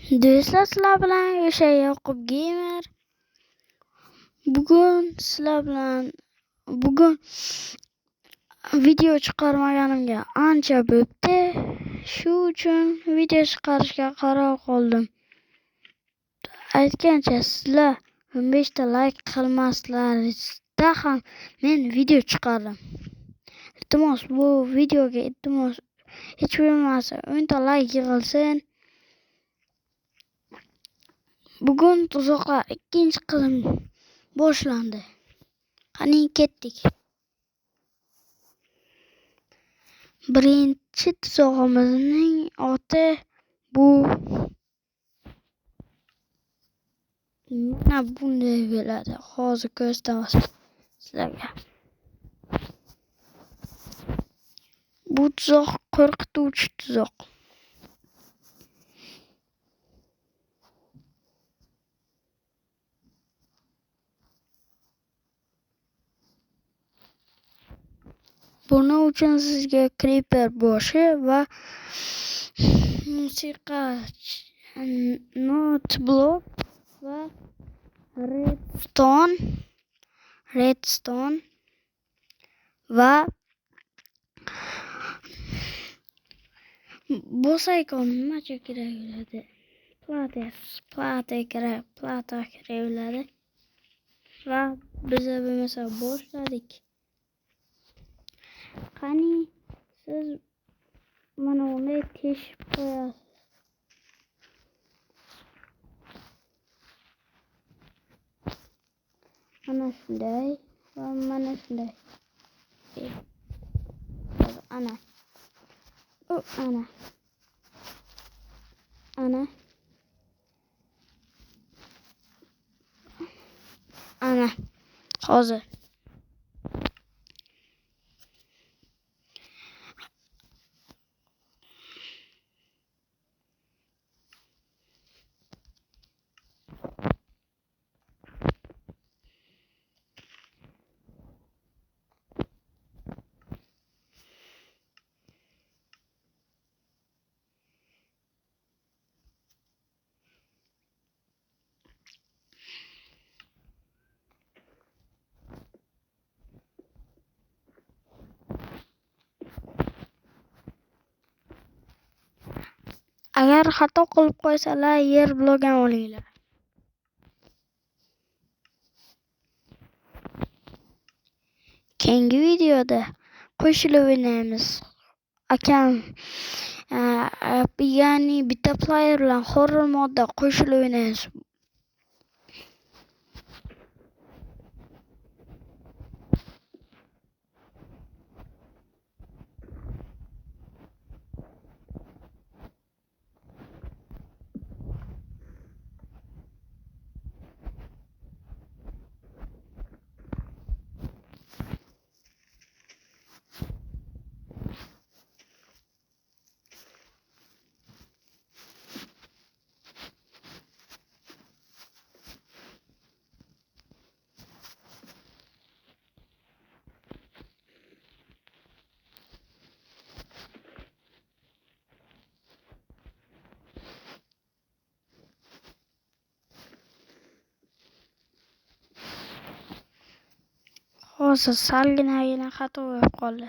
Do'stlar, sizlar bilan o'sha Yoqub Gamer. Bugun sizlar bilan video chiqarmaganimga ancha bo'pti. Shu uchun video chiqarishga qaror qildim. Aytgancha, sizlar 15 ta like qilmaslaringizda ham men video chiqardim. Iltimos, bu videoga iltimos hech bo'lmasa 10 ta like yig'ilsin. Bugun tuzoqlar ikkinchi qism boshlandi. Qani ketdik. Birinchi tuzog'imizning oti bu mana bunday bo'ladi. Hozir ko'rsataman sizlarga. Bu tuzoq qo'rqituvchi tuzoq. Buning uchun sizga creeper boshi va musiqa note block va redstone va bosaycon nimacha kerak bo'ladi? Plata kerak bo'ladi. Va biza bo'lmasa boshladik. Qani siz mana bunday teshib qo'yasiz. Mana shunday va mana shunday. Ana. Ana. Ana. Ana. Hozir. Agar xato qilib qo'ysalar, yer blok ham olinglar. Keyingi videoda qo'shilib o'ynaymiz. Akam, ya'ni bitta player bilan horror modda qo'shilib o'ynaymiz. Hozir salginagina xato bo'lib qoldi.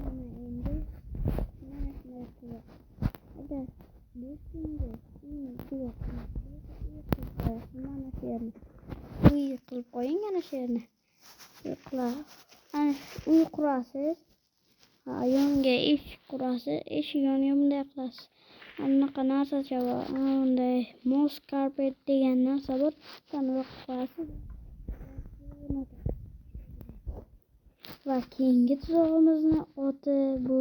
Mana endi mana shunday tuzoq. Agar do'stingiz tuzoq mana shu yerni uy qilib qo'ying, ana shu yerni. Ana uy qurasiz. Yoniga eshik qurasiz. Eshik yoniga bunday qilasiz. Anaqa narsacha bor. Bunday moss carpet degan narsa bor. Shuni qo'yasiz. Va keyingi tuzog'imizni oti bu.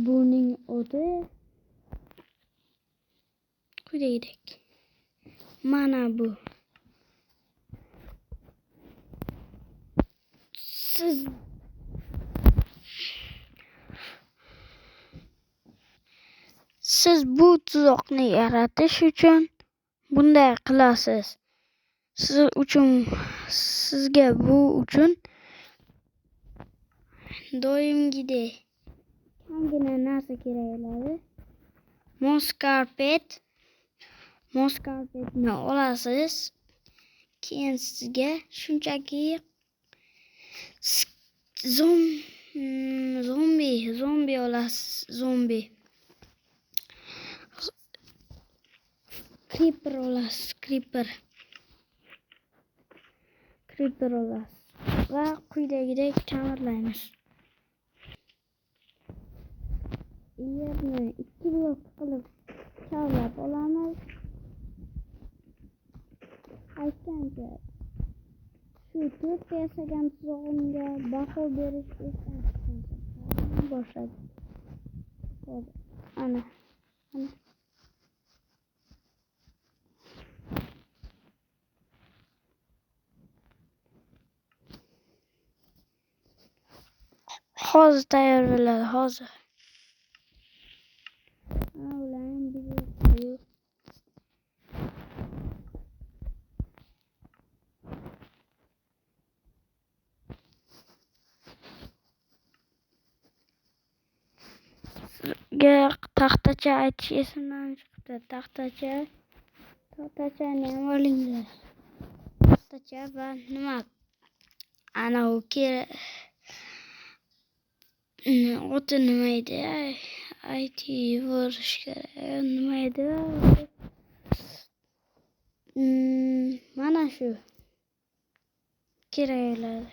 Buning oti quyidagidek. Mana bu. Siz bu tuzoqni yaratish uchun Bunday qilasiz. Sizga bu uchun doimgidek kamgina narsa kerak bo'ladi. Mouse carpetni olasiz. Keyin sizga shunchaki zombi olasiz, zombi. Creeper olasiz, creeper. Creeper olasiz va quyidagidek ta'mirlaymiz. Yerni 2 blok qilib kavlab olamiz. Aytgancha shu 4 ta yasagan tuzog'imga baho berish esdan chiqmasin. Boshladik. Hozir ana. Ana. Hozir tayyor bo'ladi, hozir. Ana ularni bir qo'yib. Sizga taxtacha aytish esimdan chiqdi. Taxtachani ham olinglar. Taxtacha va nima? Ana u oti nima edi? Aytib yuborish kerak. Nima edi? Mana shu kerak bo'ladi.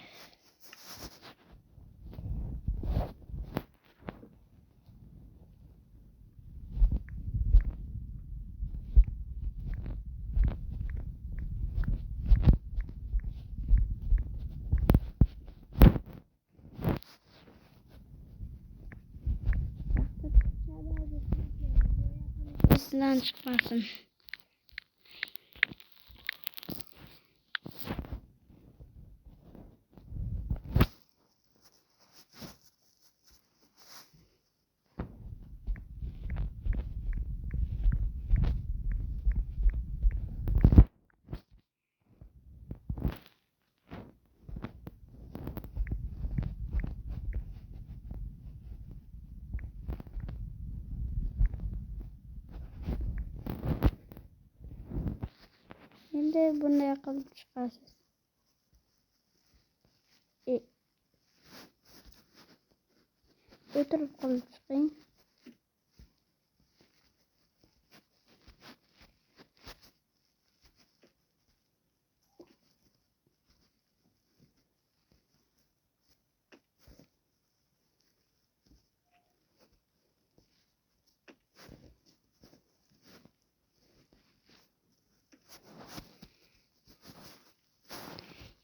Esidan chiqmasin. Endi bunday qilib chiqasiz. O'tirib qilib chiqing.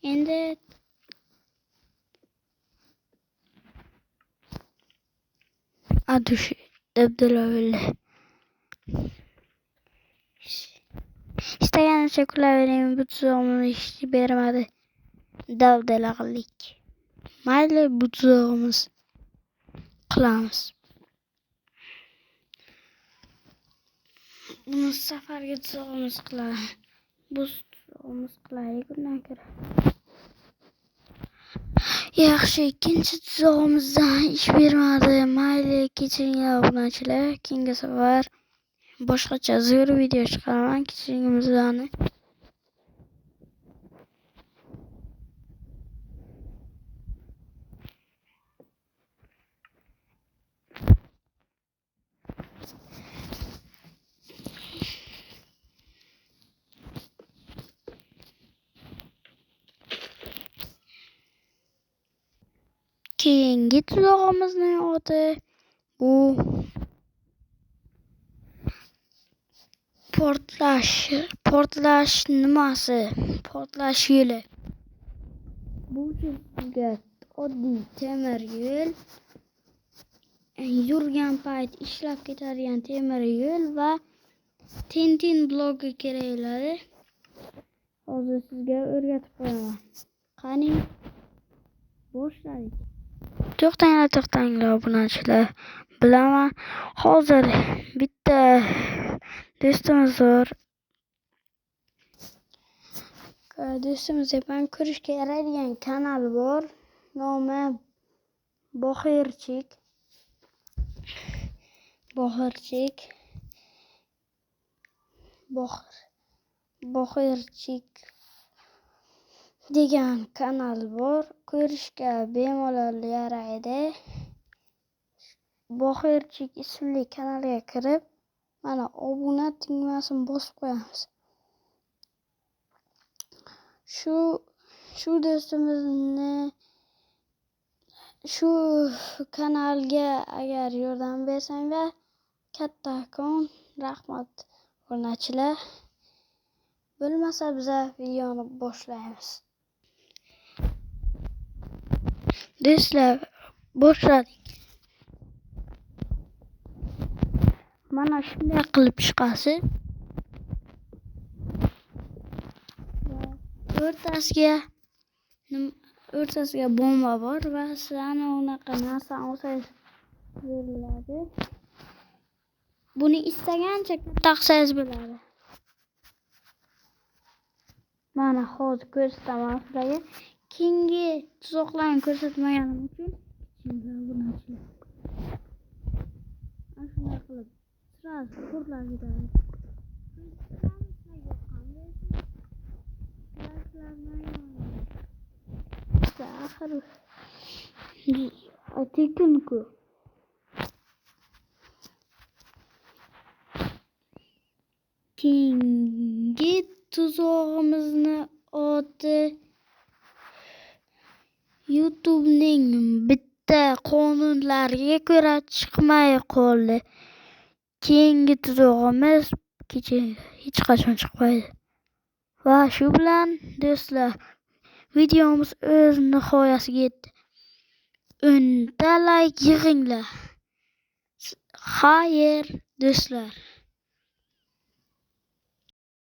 Endi adushi dabdala bo'ldi. Istaganimcha kulavering, bu tuzog'imiz ish bermadi. Dabdala qildik. Mayli, bu tuzog'imiz qilamiz. Buni safarga tuzog'imiz qilamiz. Bu tuzog'imiz qilaylik undan ko'ra. Yaxshi, ikkinchi tuzog'imizdan ish bermadi. Mayli, kechiringlar obunachilar. Keyingi safar boshqacha zo'r video chiqaraman. Kechiringizlarni. Keyingi tuzog'imizning oti bu portlash nimasi? Portlash yo'li. Bu sizga oddiy temir yo'l, yurgan payt ishlab ketadigan temir yo'l va Tintin blogi kerak bo'ladi. Hozir sizga o'rgatib qo'yaman. Qani, boshladik. To'xtanglar, to'xtanglar obunachilar. Bilaman, hozir bitta do'stimiz bor. Do'stimiz deyapman, ko'rishga yaraydigan kanal bor. Nomi Boxirchik. Boxirchik. Boxirchik degan kanal bor. Ko'rishga bemalol yaraydi. Boxirchik ismli kanalga kirib, mana obuna tugmasini bosib qo'yamiz. Shu do'stimizni shu kanalga agar yordam bersanglar, kattakon rahmat obunachilar. Bo'lmasa biza videoni boshlaymiz. Do'stlar, boshladik. Mana shunday qilib chiqasiz. O'rtasiga bomba bor va sizlarni unaqa narsani olsangiz bo'ladi. Buni istagancha katta qilsangiz bo'ladi. Mana hozir ko'rsataman sizlarga. Keyingi tuzoqlarni ko'rsatmaganim uchun ana shunday qilib sразу portlab ketadi. Axir tekin-ku. Keyingi tuzog'imizni oti YouTube'ning bitta qonunlariga ko'ra chiqmay qoldi. Keyingi tuzog'imiz kecha hech qachon chiqmaydi. Va shu bilan do'stlar, videomiz o'z nihoyasiga yetdi. 10 ta like yig'inglar. Xayr do'stlar.